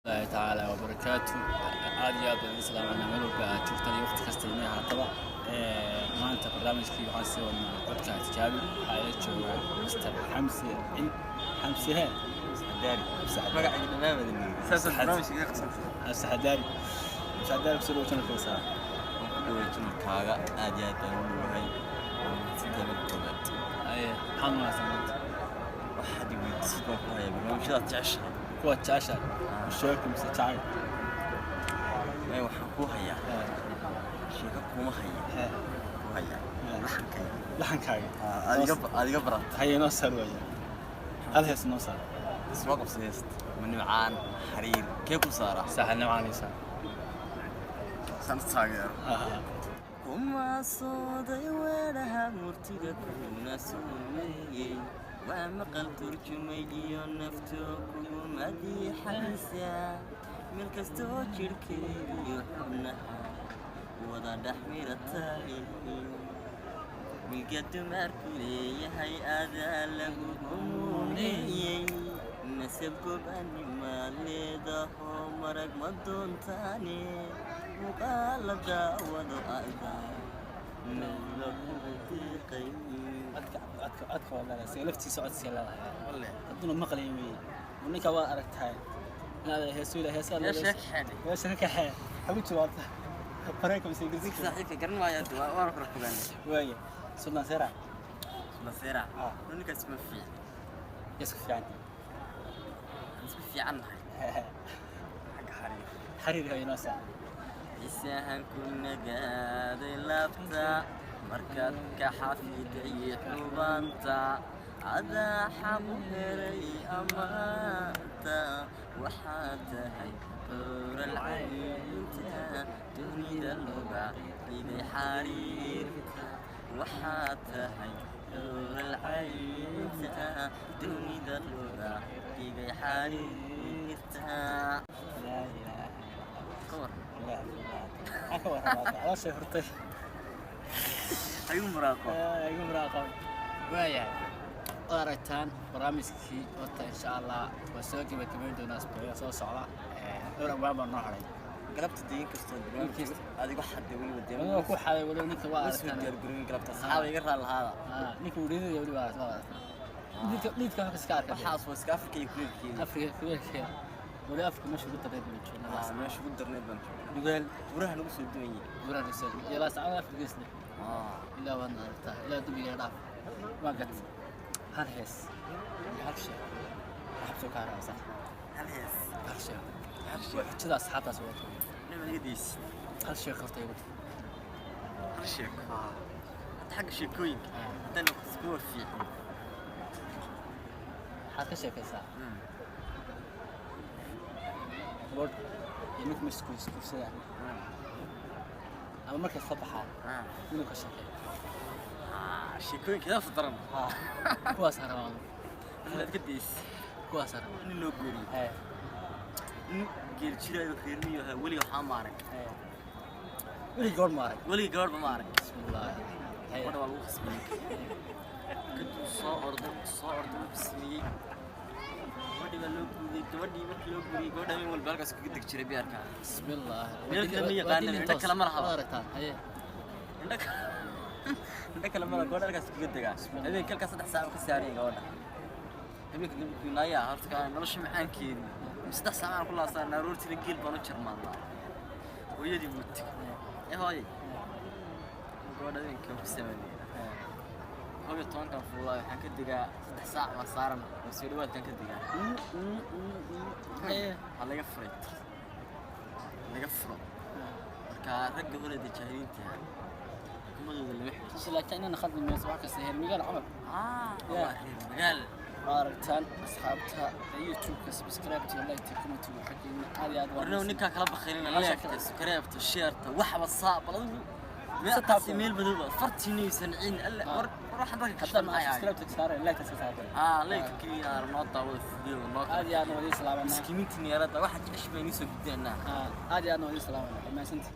Allahi tacaala wabarakaatu. Aad iyo aad baan idin salaamanaa meel walba aad joogtaan iyo waqti kasta inay ahaataba. Maanta barnaamijkii waxaan sii wadnaa codka tijaabi. Waxaa ila jooga Mr Xamse Cid Xamse he Xadaari. Magacayga dhammaan Xamse Xadaari. Xamse Xadaari, kusoo dhawo channelka saa. Waan ku dhaway channelkaaga, aad iyo aad baan u dhawahay. Waa mahadsantahay marka koowaad. Aye, maxaad mahadsan maanta? Waxaad i weydiisid baan ku hayaa, barnaamijyadaad jeceshahay. Kuwaad jeceshahay sheeko mise jacayl? Maya, waxaan kuu hayaa sheeko, kuma haya, ku hayaa laxankayga. Laxankaaga? Aad iga barata. Haye, noo saar waaya, hal hees noo saar. Isma qabsi heest ma Nimcaan Xariir kee ku saaraa? Saaxil Nimcaan saar. San taageero kuma sooday weedhaha murtida kuna sumeeyey, waa maqal turjumay iyo nafto kugu madiixaysa, meel kastoo jidhkeediyo xubnaha wada dhex miratay, milga dumarku leeyahay adaa lagu humuneeyey, nasab gobanimaad leedaho, marag ma doontaane, muuqaala daawado adaa mawla kugu deeqay. Codka, codka, codka waa leedahay, isaga laftiisa codsiga leedahay, hadduna maqlay weeye ninka waa aragtahay inaad heesu ila heesaa. Heesa ka kaxee, hagu jawaabta Maraykan mise Ingiriiska? Saaxiibka garan maayo, waana kala fogaan. Waaya, Sultan Sera. Nasira. Ah. Ninkaas ma fiican. Isku fiican. Isku fiican nahay xagga Xariir. Xariir hay noo saa. Isahan ku nagaaday laabta markaad ka xafiday xubanta, adaa xaq u helay ammaanta, waxaad tahay xuural caynta dunida looga dhigay xariirta, waxaad tahay xuural caynta dunida looga dhigay xariirta. Laa ilaaha. Ka war? Maxaa ka warramaa? Calooshay hurtay. Ayuu muraaqo. Igu muraaqo. Waayahay, waad aragtaan barnaamijkii horta. Insha Allah waa soo gebagabayn doonaa asbuucyada soo socda. Dhowr abwaan baa noo hadhay. Galabta deyin kastoo barnaamijka adigu xadday weliba dee. Weliba ku xaday weliba ninka waa ma soo aragtaan. Diyaargarowin galabta, asxaaba iga raali lahaada. Ah, ninka uu dhididaya weliba waa aragtaan. Dhiidka wax iska arka. Waxaas waa iska Afrika iyo kuleelkeeda. Afrika kuleelkeeda weli, Afrika meesha ugu darneyd baan joognaa. Ah, meesha ugu darneyd baan joognaa. Nugaal. Buraha nagu soo duwanyay. Buraha nagu soo iyo Laascada Afrika geesle. Ilaa waadna aragtaa, ilaa dembiga dhaaf. Waa gat hal hees iyo hal sheeko waxbsoo kaa raacsan. Hal hees? Hal sheeko. Hal waa sheeko. Xujada asxaabtaas wadato. Nima iga deysi. Hal sheeko horta igu. Hal sheeko hadda, xagga sheekooyinka haddaan noqoto iskuma fiicin. Maxaad ka sheekaysaa? Gabadh iyo ninku ma isguursadaan ama markay isla baxaan inuu ka sheekeeyo? Sheekooyinka daafta daran. Kuwaasaa rabaa adugu. Inaad ka deysi. Kuwaasaa rabaa. Nin loo guuriyey, nin geel jiraayo reer miyu ahaa, weliga waxaa ma arag. Weli gabadh ma arag. Weliga gabadhba ma arag. Bismillaahi. Gabadha waa lagu khasbiyey. Kadib soo orday, soo orday, wuu sameeyey, gabadhii baa loo guuriyey. Gabadhii markii loo guuriyey, gabadha habeen walba halkaas kaga deg jiray biyaarka. Bismillah. Meel kale ma yaqaanaan, indho kale ma laha. Waad aragtaan, haye. Indho kale ma laha, gabadha halkaas kaga degaa habeenkii, halkaas 3 saac ka saaraya gabadha. Habeenka dambe kuinaayaa horta kaa nolosha macaankeedi 3 saac aan ku laasaarnaa, aroortiina geel baan u jarmaadnaa. Hooyadii buu tegey, ee hooyay, gabadha habeenkii waan ku sameeyey, 11kan fuulaa, waxaan ka degaa 3 saac baan saaran oo soo dhawaadkaan ka degaa. Haye. Waxaa laga furay, laga furo. Marka ragga hore dee jaahiliinta xukumadooda lama xidho. Laakiin inaan khaldi mayso wax kasta heer magaal camal. Waa reer magaal. Waa aragtaan asxaabta YouTube-ka, subscribe to, like to, comment to xaggeena aad iyo aad. Warnow ninkaa kala bakhaylina, leegta, subscribe-ta, share-ta, waxba saa bal adigu Taabto. meel madowba fartiinaysan ciin alle. War war, waxaan dadka hadda kashtan ma maxay ahayd? Subscribe ta saara, like ta saara. Like keliya noo daawada video noo. Aad iyo aad waan idin salaamanaa. Miskiimiinta niyaaradda waxa jecesha baynu soo gudbinaa. Aad iyo aad waan idin salaamanaa, mahadsantihiin.